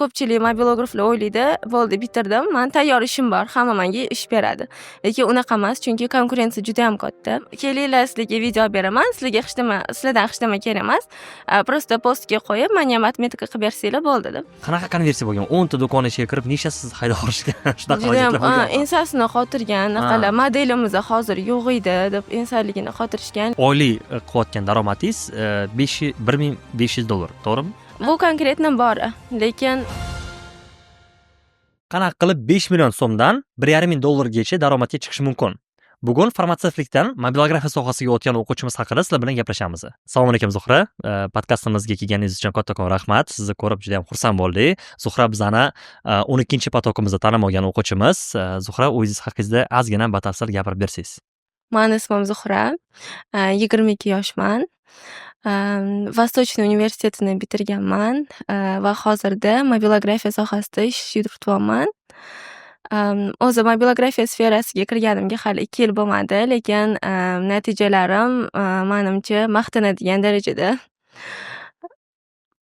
Ko'pchilik mobilograflar o'ylaydi: "Bo'ldi, bitirdim, man tayyor ishim bor, hamma menga ish beradi." Lekin unaqa emas, chunki konkurensiya judayam katta. "Kelinglar, sizlarga video beraman, sizlarga hech nima, sizlardan hech nima kerak emas, просто postga qo'yib, menga ham отметка qilib bersanglar bo'ldi", deb. Qanaqa konversiya bo'lgan? 10 ta do'kon ichiga kirib, nechtasi sizni haydab yuborishgan? Shunaqa Judayam vaziyatlar bo'lganmi? Ensasini qotirgan, anaqalar, modelimiz hozir yo'q edi, deb ensaligini qotirishgan. Oylik qilayotgan daromadingiz 1500 dollar, to'g'rimi? Bu конкретно bori, lekin Qanaqa qilib 5 million so'mdan 1,5 ming dollargacha daromadga chiqish mumkin? Bugun farmatsevtlikdan mobilografiya sohasiga o'tgan o'quvchimiz haqida sizlar bilan gaplashamiz. Assalomu alaykum, Zuhra. Podkastimizga kelganingiz uchun kattakon rahmat. Sizni ko'rib juda ham xursand bo'ldik. Zuhra bizani 12 поток imizda ta'lim olgan o'quvchimiz. Zuhra, o'zingiz haqingizda ozgina batafsil gapirib bersangiz. Mani ismim Zuhra, 22 yoshman. Восточный universitetini bitirganman va hozirda mobilografiya sohasida ish yurityapman. O'zi mobilografiya sferasiga kirganimga hali 2 yil bo'lmadi, lekin natijalarim, manimcha, maqtanadigan darajada.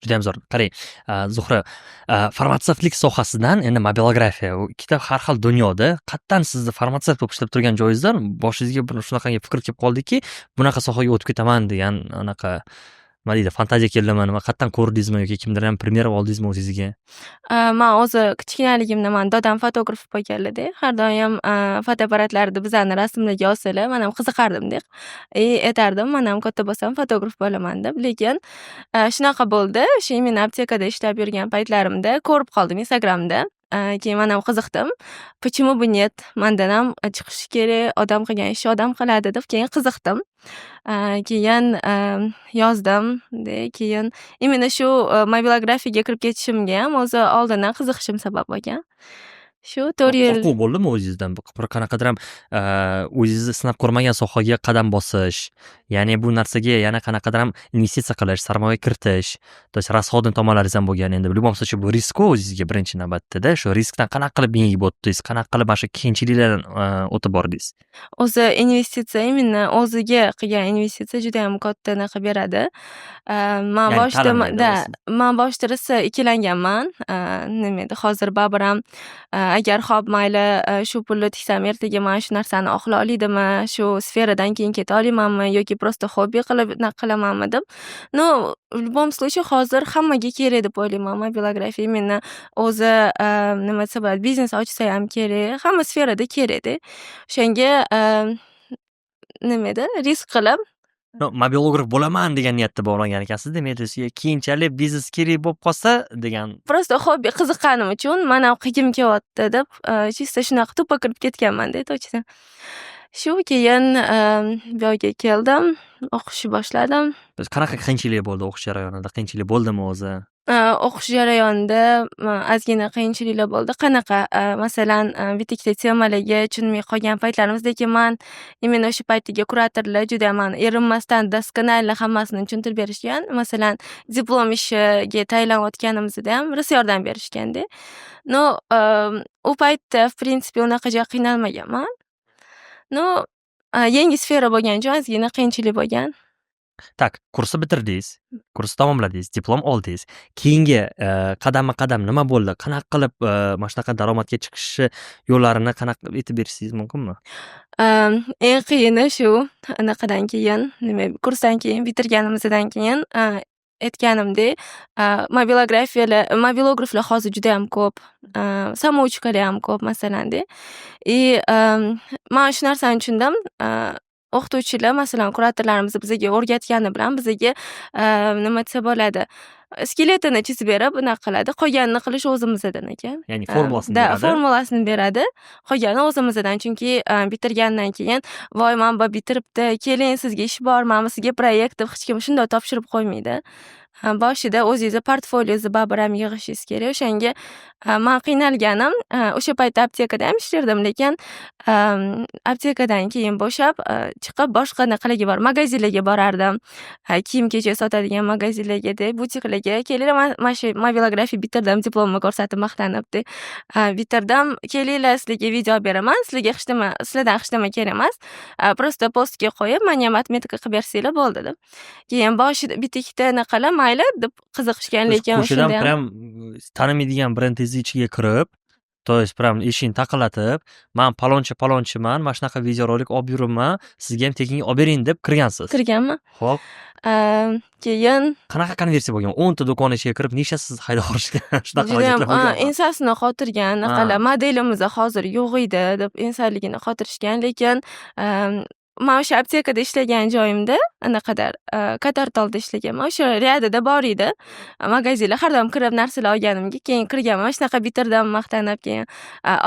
Judayam zo'r. Qarang, Zuhra, farmatsevtlik sohasidan endi mobilografiya, u ikkita har xil dunyoda. Qayerdan sizni farmatsevt bo'lib ishlab turgan joyingizdan boshingizga bir shunaqangi fikr kelib qoldiki, bunaqa sohaga o'tib ketaman degan anaqa, nima deydi, fantaziya keldimi, nima, qayerdan ko'rdingizmi yoki kimdir ham пример oldingizmi o'zingizga? Man o'zi kichkinaligimda mani dodam fotograf bo'lganlarda, har doim fotoapparatlarida bizani rasmlarga olsalar, man ham qiziqardimda. И aytardim, man ham katta bo'lsam fotograf bo'laman, deb. Lekin shunaqa bo'ldi, o'sha именно aptekada ishlab yurgan paytlarimda ko'rib qoldim Instagramda. Keyin man ham qiziqdim. Почему бы нет? Mandan ham chiqishi kerak, odam qilgan ishni odam qiladi, deb keyin qiziqdim. Keyin yozdim, keyin именно shu mobilografiyaga kirib ketishimga ham o'zi oldindan qiziqishim sabab bo'lgan. Shu 4 yil. Qo'rquv bo'ldimi o'zingizdan? Bir qanaqadir ham o'zingizni sinab ko'rmagan sohaga qadam bosish, ya'ni bu narsaga yana qanaqadir ham investitsiya qilish, sarmoya kiritish, то есть расходный tomonlaringiz ham bo'lgan. Endi в любом случае bu risk-ku o'zingizga birinchi navbatda. Shu riskdan qanaqa qilib yengib o'tdingiz? Qanaqa qilib mana shu qiyinchiliklardan o'tib bordingiz? O'zi investitsiya, именно o'ziga qilgan investitsiya judayam katta anaqa beradi. Man Ya'ni boshida ta'limga да, o'zi. Man boshida rosa ikkilanganman. Nima edi, hozir baribir ham agar hop, mayli, shu pulni tiksam, ertaga man shu narsani oqlay olaydimi, shu sferadan keyin keta olamanmi yoki просто hobbi qilib anaqa qilamanmi, deb. Но в любом случае hozir hammaga kerak deb o'ylayman mobilografiya. Именно o'zi, nima desa bo'ladi, biznes ochsa ham kerak, hamma sferada kerakda. O'shanga, nima edi, risk qilib Но, mobilograf bo'laman degan niyatda bog'langan ekansiz, demak, keyinchalik biznes kerak bo'lib qolsa degan. Просто hobbi, qiziqqanim uchun, man ham qilgim kelyapti, deb, чисто shunaqa тупо kirib ketganmanda, точно. Shu keyin bu yoqqa keldim, o'qishni boshladim. Qanaqa qiyinchilik bo'ldi o'qish jarayonida? Qiyinchilik bo'ldimi o'zi? O'qish jarayonida ozgina qiyinchiliklar bo'ldi. Qanaqa? Masalan, bitta ikkita temalarga tushunmay qolgan paytlarimiz, lekin man именно o'sha paytdagi kuratorlar juda mani erinmasdan, досконально hammasini tushuntirib berishgan. Masalan, diplom ishiga tayyorlanayotganimizda ham rosa yordam berishganda. Но, u paytda, в принципе, unaqa ja qiynalmaganman. Но, yangi sfera bo'lgani uchun ozgina qiyinchilik bo'lgan. Так, kursni bitirdingiz, kursni tamomladingiz, diplom oldingiz. Keyingi qadamma qadam nima bo'ldi? Qanaqa qilib mana shunaqa daromadga chiqishi yo'llarini qanaqa qilib aytib berishingiz mumkinmi? Eng qiyini shu anaqadan keyin, nima, kursdan keyin, bitirganimizdan keyin, aytganimdek, mobilografiyalar, mobilograflar hozir judayam ko'p, самоучка lar ham ko'p, masalanda. И man shu narsani tushundim. O'qituvchilar, masalan, kuratorlarimiz bizga o'rgatgani bilan bizaga, nima desa bo'ladi, skeletini chizib berib, bunaqa qiladi. Qolganini qilish o'zimizdan ekan. Ya'ni formulasini Да, beradi. Formulasini beradi. Qolgani o'zimizdan. Chunki bitirgandan keyin "Voy, mana bu bitiribdi, keling, sizga ish bor, mana bu sizga proyekt", deb hech kim shundoq topshirib qo'ymaydi. Boshida o'zingizni portfoliongizni baribir ham yig'ishingiz kerak. O'shanga man qiynalganim, o'sha paytda aptekada ham ishlardim, lekin aptekadan keyin bo'shab chiqib, boshqa anaqalarga borib, magazinlarga borardim. Kiyim-kechak sotadigan magazinlarga, butiklarga. "Kelinglar, man mana shu mobilografiya bitirdim", diplomimni ko'rsatib maqtanib, "Bitirdim, kelinglar, sizlarga video beraman, sizlarga hech nima, sizlardan hech nima kerak emas. Просто postga qo'yib, menga ham отметка qilib bersanglar bo'ldi", deb. Keyin boshida bitta ikkita anaqalar Mayli, deb qiziqishgan, lekin Ko'chadan o'shanda ham прям tanimaydigan brendingizni ichiga kirib, то есть прям eshikni taqillatib, "Man palonchi palonchiman, mana shunaqa videorolik olib yuribman, sizga ham tekinga olib bering", deb kirgansiz. Kirganman. Ho'p. Keyin Qanaqa konversiya bo'lgan? 10 ta do'kon ichiga kirib, nechtasi sizni haydab yuborishgan? Shunaqa Judayam vaziyatlar bo'lganmi? Ensasini qotirgan, anaqalar, modelimiz hozir yo'q edi, deb ensaligini qotirishgan, lekin man o'sha aptekada ishlagan joyimda, anaqada, Kotortolda ishlaganman, o'sha ряд ida bor edi magazinlar. Har doim kirib narsalar olganimga, keyin kirganman, "Shunaqa bitirdim", maqtanib, keyin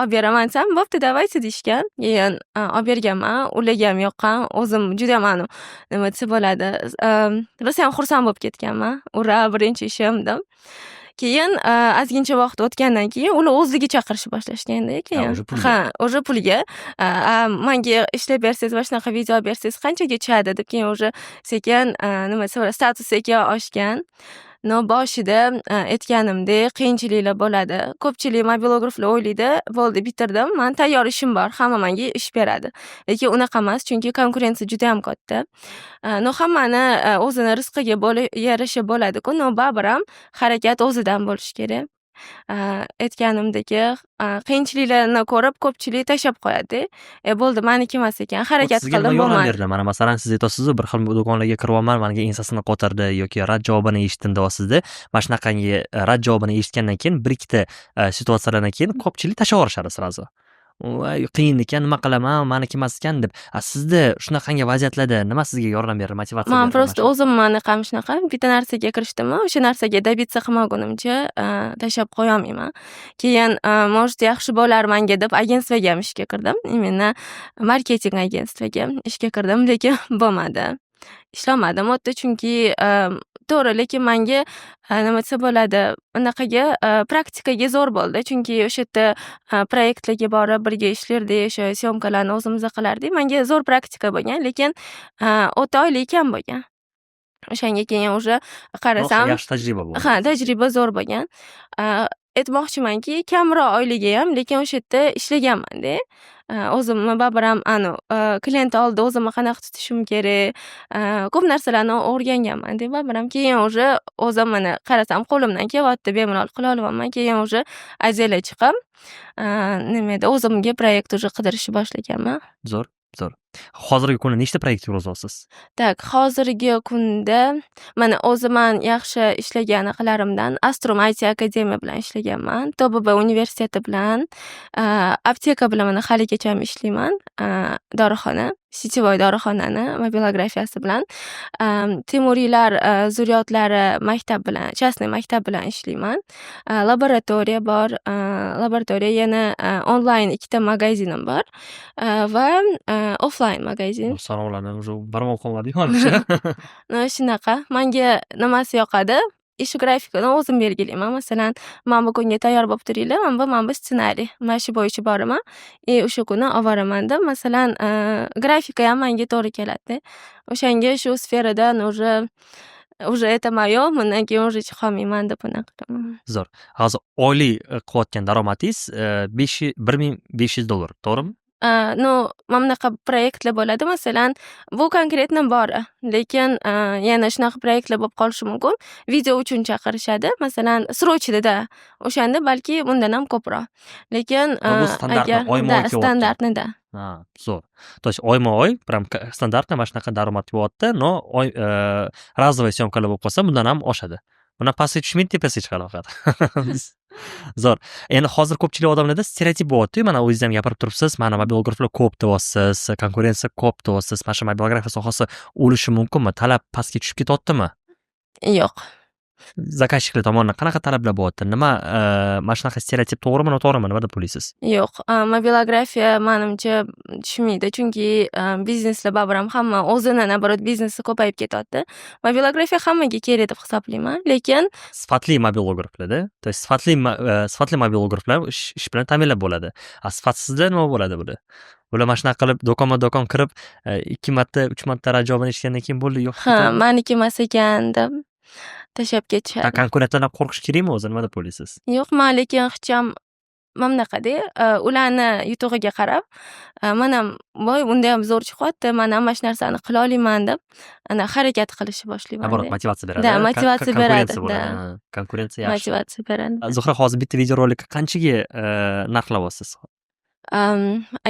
"Olib beraman", desam, "Bo'pti, давайте", deyishgan. Keyin olib berganman, ularga ham yoqqan. O'zim judayam anavi, nima desa bo'ladi, rosayam xursand bo'lib ketganman, "Ura, birinchi ishim", deb. Keyin ozgincha vaqt o'tgandan keyin ular o'zligi chaqirishni boshlashganda keyin. Уже pulga. Ha, уже pulga. "Manga ishlab bersangiz va shunaqa video olib bersangiz, qanchaga tushadi?" deb, keyin уже sekin, nima desa bo'ladi, status sekin oshgan. Но boshida aytganimdek, qiyinchiliklar bo'ladi. Ko'pchilik mobilograflar o'ylaydi, "Bo'ldi, bitirdim, man tayyor ishim bor, hamma menga ish beradi". Lekin unaqa emas, chunki konkurensiya judayam katta. Но hammani o'zini rizqiga yarasha bo'ladi-ku, но baribir ham harakat o'zidan bo'lishi kerak. Aytganimdek, qiyinchiliklarni ko'rib, ko'pchilik tashlab qo'yadi-da. "E, bo'ldi, maniki emas ekan, harakat Sizga nima qildim, yordam bo'lmadi". berdi? Mana, masalan, siz aytyapsizu, bir xil do'konlarga kiryapman, manga ensasini qotirdi yoki rad javobini eshitdim, deyapsizda. Mana shunaqangi rad javobini eshitgandan keyin, bir ikkita situatsiyalardan keyin ko'pchilik tashlab yuborishadi сразу. "Voy, qiyin ekan, nima qilaman, maniki emas ekan", deb. A sizda shunaqangi vaziyatlarda nima sizga yordam berdi, motivatsiya Man berdi? просто o'zimni anaqam shunaqa, bitta narsaga kirishdimmi, o'sha narsaga добиться qilmagunimcha tashlab qo'yolmayman. Keyin, может, yaxshi bo'lar manga deb agentstvoga ham ishga kirdim. Именно marketing agentstvoga ishga kirdim, lekin bo'lmadi. Ishlolmadim u yerda, chunki to'g'ri, lekin manga, nima desa bo'ladi, unaqaga praktikaga zo'r bo'ldi. Chunki o'sha yerda proyektlarga borib birga ishlardik, o'sha съёмка larni o'zimiz qilardik. Manga zo'r praktika bo'lgan, lekin o'ta oylik kam bo'lgan. O'shanga keyin уже qarasam Yaxshi tajriba bo'ldi. Ha, tajriba zo'r bo'lgan. Aytmoqchimanki, kamroq oyligayam, lekin o'sha yerda ishlaganman-da. O'zimni baribir ham anavi klient oldida o'zimni qanaqa tutishim kerak, ko'p narsalarni o'rganganman-da baribir ham. Keyin уже o'zim, mana, qarasam, qo'limdan kelyapti, bemalol qila olyapman. Keyin уже отдельно chiqib, nima edi, o'zimga proyekt уже qidirishni boshlaganman. Zo'r, zo'r. Hozirgi kunda nechta proyekt yurg'izyapsiz? Так, hozirgi kunda, mana, o'zi man yaxshi ishlagan anaqalarimdan Astrum IT Akademiya bilan ishlaganman, TOBB universiteti bilan, apteka bilan mana haligacha ishlayman, dorixona, сетевой dorixonani mobilografiyasi bilan. Temuriylar zurriyotlari maktab bilan, частный maktab bilan ishlayman. Laboratoriya bor, laboratoriya, yana onlayn ikkita magazinim bor va offlayn magazin. Sanoqlarni уже barmoq qolmadi manimcha. Shunaqa. Manga nimasi yoqadi? Ish grafikini o'zim belgilayman. Masalan, mana bu kunga tayyor bo'lib turinglar, mana bu ssenariy. Mana shu bo'yicha boraman и o'sha kuni oboraman deb, masalan, grafikayam manga to'g'ri keladi-da. O'shanga shu sferadan уже это моё, bundan keyin уже chiqolmayman deb unaqa qilaman. Zo'r. Hozir oylik qilayotgan daromadingiz 1500 dollar, to'g'rimi? Ну, mana bunaqa proyektlar bo'ladi. Masalan, bu конкретно bori, lekin yana shunaqa proyektlar bo'lib qolishi mumkin. Video uchun chaqirishadi. Masalan, срочный da. O'shanda balki bundan ham ko'proq. Lekin Bu стандартный agar oyma да, oy kelyapti. Стандартный da. Ha, zo'r. То есть oyma-oy прям стандартный mana shunaqa daromad kelyapti, но oy разовый съёмка lar bo'lib qolsa, bundan ham oshadi. Bundan pastga tushmaydi, tepasiga chiqadi faqat. Zo'r. Endi hozir ko'pchilik odamlarda stereotip bo'lyapti-yu, mana o'zingiz ham gapirib turibsiz, mana mobilograflar ko'p deyapsiz, konkurensiya ko'p deyapsiz. Mana shu mobilografiya sohasi o'lishi mumkinmi? Talab pastga tushib ketyaptimi? Yo'q. Заказчик lar tomonidan qanaqa talablar bo'lyapti? Nima, mana shunaqa stereotip to'g'rimi, noto'g'rimi? Nima deb o'ylaysiz? Yo'q, mobilografiya manimcha tushmaydi, chunki bizneslar baribir ham hamma o'zini, наоборот, biznesi ko'payib ketyapti. Mobilografiya hammaga kerak deb hisoblayman, lekin Sifatli mobilograflarda, то есть sifatli mobilograflar ish bilan ta'minlab bo'ladi. A sifatsizlar nima bo'ladi bular? Bular mana shunaqa qilib do'konma-do'kon kirib, ikki marta, uch marta rad javobini eshitgandan keyin bo'ldi, yo'q. Ha, maniki emas ekan, deb tashlab ketishadi. Konkurentlardan qo'rqish kerakmi o'zi, nima deb o'ylaysiz? Yo'q, man lekin hecham Mana bunaqada ularni yutug'iga qarab, man ham: "Voy, undayam zo'r chiqyapti, man ham mana shu narsani qila olaman", deb ana harakat qilishni boshlayman. Наоборот, motivatsiya beradi. Да, motivatsiya beradi. Konkurensiya bo'ladi. Konkurensiya yaxshi. Motivatsiya beradi. Zuhra, hozir bitta videorolikka qanchaga narxlayapsiz?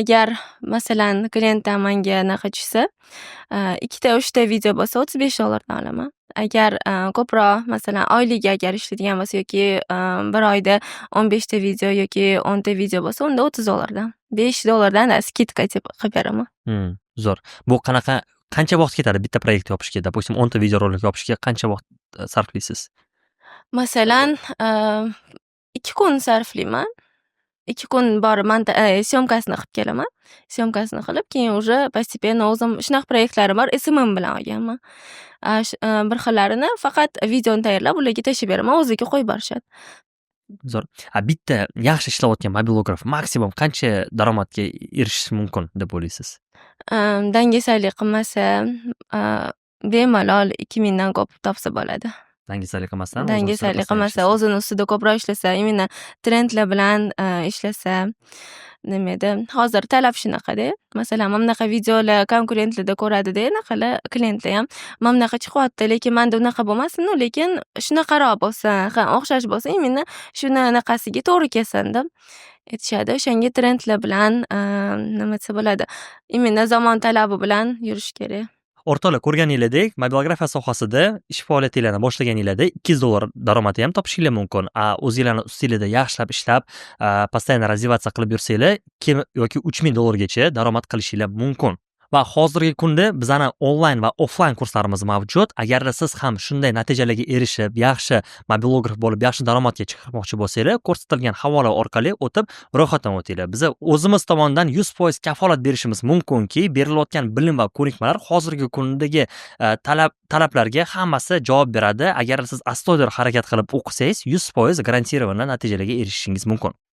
Agar, masalan, klientdan manga anaqa tushsa, ikkita, uchta video bo'lsa, 35 dollardan olaman. Agar ko'proq, masalan, oylik agar ishlaydigan bo'lsa yoki bir oyda 15ta video yoki 10ta video bo'lsa, unda 30 dollardan, 5 dollardan скидка deb qilib beraman. Zo'r. Bu qanaqa, qancha vaqt ketadi bitta proyekt yopishga? Допустим, 10ta videorolik yopishga qancha vaqt sarflaysiz? Masalan, 2 kun sarflayman. 2 kun borib съёмка sini qilib kelaman. Съёмка sini qilib, keyin уже постепенно o'zim shunaqa proyektlarim bor, SMM bilan olganman. Bir xillarini faqat videoni tayyorlab, ularga tashlab beraman, o'ziga qo'yib borishadi. Zo'r. A bitta yaxshi ishlayotgan mobilograf maksimum qancha daromadga erishishi mumkin deb o'ylaysiz? Dangasalik qilmasa, bemalol 2000dan ko'p topsa bo'ladi. Dangasalik qilmasdan, o'zini ustida Dangasalik qilmasa, ishlasa. O'zini ustida ko'proq ishlasa, именно trendlar bilan ishlasa, nima edi, hozir talab shunaqada. Masalan, mana bunaqa videolar konkurentlarda ko'radida, anaqalar, klientlar ham mana bunaqa chiqyapti, lekin manda unaqa bo'lmasin, lekin shunaqaroq bo'lsin, ha, o'xshash bo'lsin, именно shuni anaqasiga to'g'ri kelsin deb aytishadi. O'shanga trendlar bilan, nima desa bo'ladi, именно zamon talabi bilan yurish kerak. O'rtoqlar, ko'rganinglardek, mobilografiya sohasida ish faoliyatinglarni boshlaganinglarda 200 dollar daromadni ham topishinglar mumkin. A o'zinglarni ustinglarda yaxshilab ishlab, постоянно развиваться qilib yursanglar, 2000 yoki 3000 dollargacha daromad qilishinglar mumkin. Va hozirgi kunda bizani onlayn va offlayn kurslarimiz mavjud. Agarda siz ham shunday natijalarga erishib, yaxshi mobilograf bo'lib, yaxshi daromadga chiqmoqchi bo'lsanglar, ko'rsatilgan havola orqali o'tib, ro'yxatdan o'tinglar. Biza o'zimiz tomonidan 100% kafolat berishimiz mumkinki, berilayotgan bilim va ko'nikmalar hozirgi kundagi talablarga hammasi javob beradi. Agar siz astoydil harakat qilib o'qisangiz, 100% гарантированно natijalarga erishishingiz mumkin.